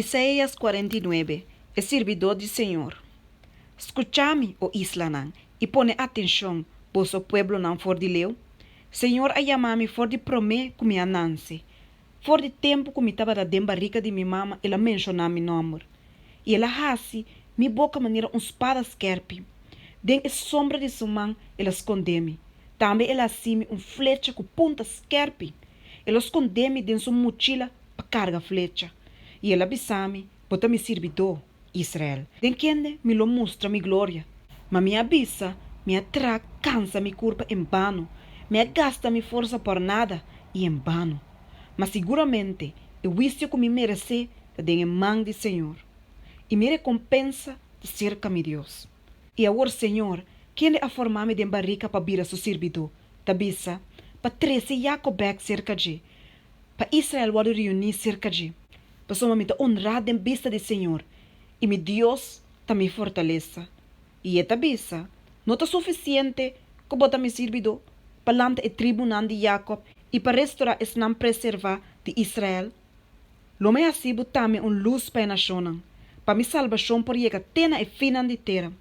Isaías 49, E sirbidó di Señor. Skucha mi, o islanan, i pone atenshon, boso pueblonan for di leu. Señor a yama mi for di promé ku mi a nanse. For di tempu ku mi tabata den barika di mi mama el a menshoná mi nòmber. I el a hasi mi boka manera un spada skèrpi. Den e sombra di su man el a skondé mi. Tambe el a hasi mi un flecha ku punta skèrpi. El a skondé mi den su muchila pa karga flecha. I el a bisa mi, Bo ta mi sirbidó, Israel, den kende mi lo mustra mi gloria. Ma mi a bisa, Mi a traha kansa mi kurpa en bano, mi a gasta mi forsa por nada i en bano. Ma siguramente e huisio ku mi meresé ta den e man di Señor, i mi rekompensa ta serka mi Dios. I awor Señor, kende a forma mi den barika pa bira su sirbidó, ta bisa, pa trese Yakob bèk serka dje, pa Israel wòrdu reuní serka dje, pasobra mi ta onrá den bista di Señor, i mi Dios ta mi fortalesa. I e ta bisa, No ta sufisiente ku bo ta mi sirbidó pa lanta e tribunan di Yakob i pa restorá esnan preservá di Israel? Lo mi hasi bo tambe un lus pa e nashonnan, pa mi salbashon por yega te na e finnan di tera.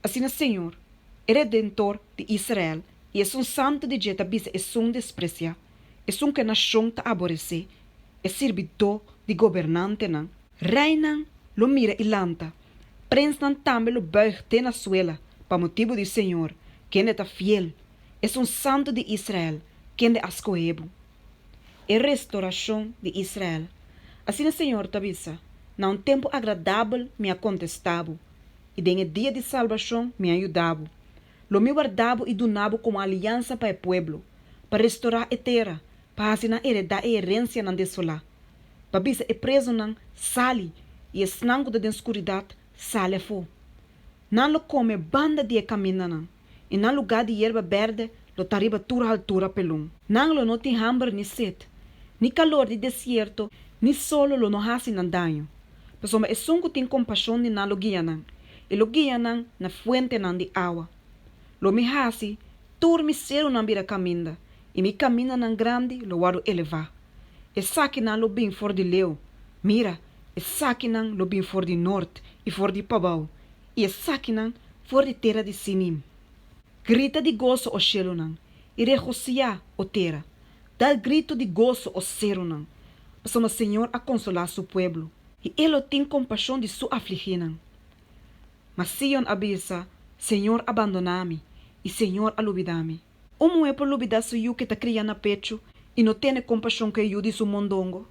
Asina Señor, e Redentor di Israel i Esun Santu di dje ta bisa esun despresiá, esun ku e nashon ta aboresé, e sirbidó di gobernantenan. Reinan lo mira i lanta, prensnan tambe lo bùig te na suela pa motibu di Señor, kende ta fiel, Esun Santu di Israel, kende a skohe bo. E restorashon di Israel. Asina Señor ta bisa, Na un tempu agradabel mi a kontestá bo, i den e dia di salbashon mi a yuda bo. Lo mi warda bo i duna bo komo aliansa pa e pueblo, pa restorá e tera, pa hasi nan heredá e herensianan desolá, pa bisa e prezunan, Sali, i esnan ku ta den skuridat, Sali afó. Nan lo kome banda di e kamindanan, i nan lugá di yerba bèrdè lo ta riba tur haltura pelon. Nan lo no tin hamber ni set, ni kalor di desierto ni solo lo no hasi nan daño, pasobra esun ku tin kompashon di nan lo guia nan, i lo guia nan na fuentenan di awa. Lo mi hasi tur mi serunan bira kaminda, i mi kamindanan grandi lo wòrdu elevá. Esakinan lo bin for di leu, mira, esakinan lo bin for di nort i for di pabou, i esakinan for di tera di Sinim. Grita di goso, o shelunan, i regosiá, o tera! Dal gritu di goso, o serunan, pasobra Señor a konsolá su pueblo, i e lo tin kompashon di su afligínan. Ma Sion a bisa, Señor a bandoná mi, i Señor a lubidá mi. Un muhé por lubidá su yu ke ta kria na pechu i no tene kompashon ku e yu di su mondongo?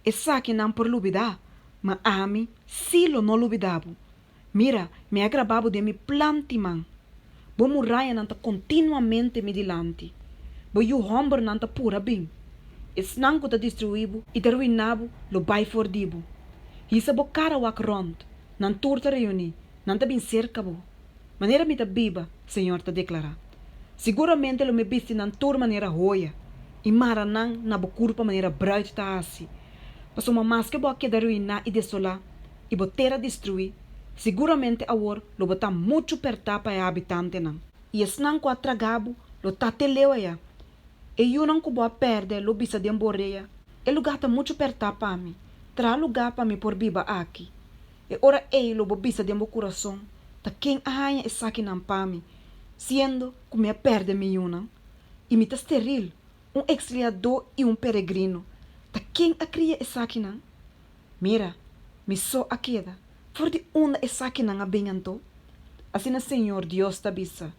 Esakinan por lubidá, ma ami sí lo no lubidá bo. Mira, mi a grabá bo den mi plant'i man. Bo murayanan ta kontinuamente mi dilanti. Bo yu hòmbernan ta pura bin. Esnan ku ta destruí bo i ta ruiná bo lo bai for di bo. Hisa bo kara wak rònt, nan tur ta reuní, nan ta bin serka bo. Manera mi ta biba, Señor ta deklará, siguramente lo mi bisti nan tur manera hoya i mara nan na bo kurpa manera brùit ta hasi. Pasobra maske bo a keda ruiná i desolá i bo tera destruí, siguramente awor lo bo ta muchu pèrtá pa e habitantenan. I esnan ku a traga bo lo ta te leu ayá. E yunan ku bo a pèrdè lo bisa den bo orea, E lugá ta muchu pèrtá pa mi, traha lugá pa mi por biba aki. E ora ei lo bo bisa den bo kurason, Ta ken a haña esakinan pa mi, siendo ku mi a pèrdè mi yunan? I mi ta steril, un eksiliadó i un peregrino. Ta ken a kria esakinan? Mira, mi so a keda. For di unda esakinan a bin anto? Asina Señor Dios ta bisa,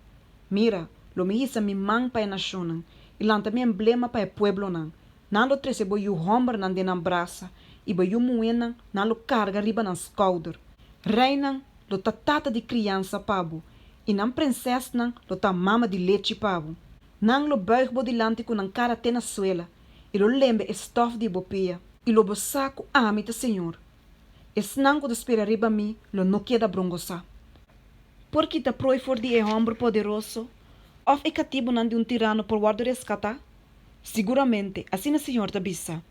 Mira, lo mi hisa mi man pa e nashonnan i lanta mi emblema pa e pueblonan. Nan lo trese bo yu hòmbernan den nan brasa, i bo yu muhénan nan lo karga riba nan skouder. Reinan lo ta tata di kriansa pa bo, i nan prensèsnan lo ta mama di lechi pa bo. Nan lo bùig bo dilanti ku nan kara te na suela, i lo lembe e stòf di bo pia. I lo bo sa ku ami ta Señor. Esnan ku ta spera riba mi lo no keda brongosá. Por kita proi for di e hòmber poderoso, òf e katibunan di un tirano por wòrdu reskatá? Siguramente, asina Señor ta bisa,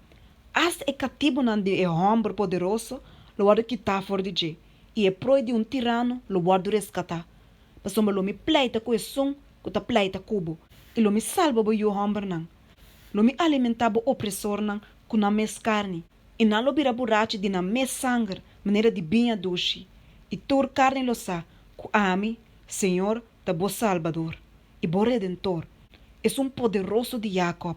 asta e katibunan di e hòmber poderoso lo wòrdu kitá for di dje, i e proi di un tirano lo wòrdu reskatá, pasobra lo mi pleita ku esun ku ta pleita ku bo, i lo mi salba bo yu hòmbernan. Lo mi alimentá bo opresornan ku nan mes karni. I nan lo bira burachi di nan mes sanger manera di biña dushi, i tur karni lo sa ku ami, señor, ta bo Salbador i bo Redentor, Esun Poderoso di Jakòb.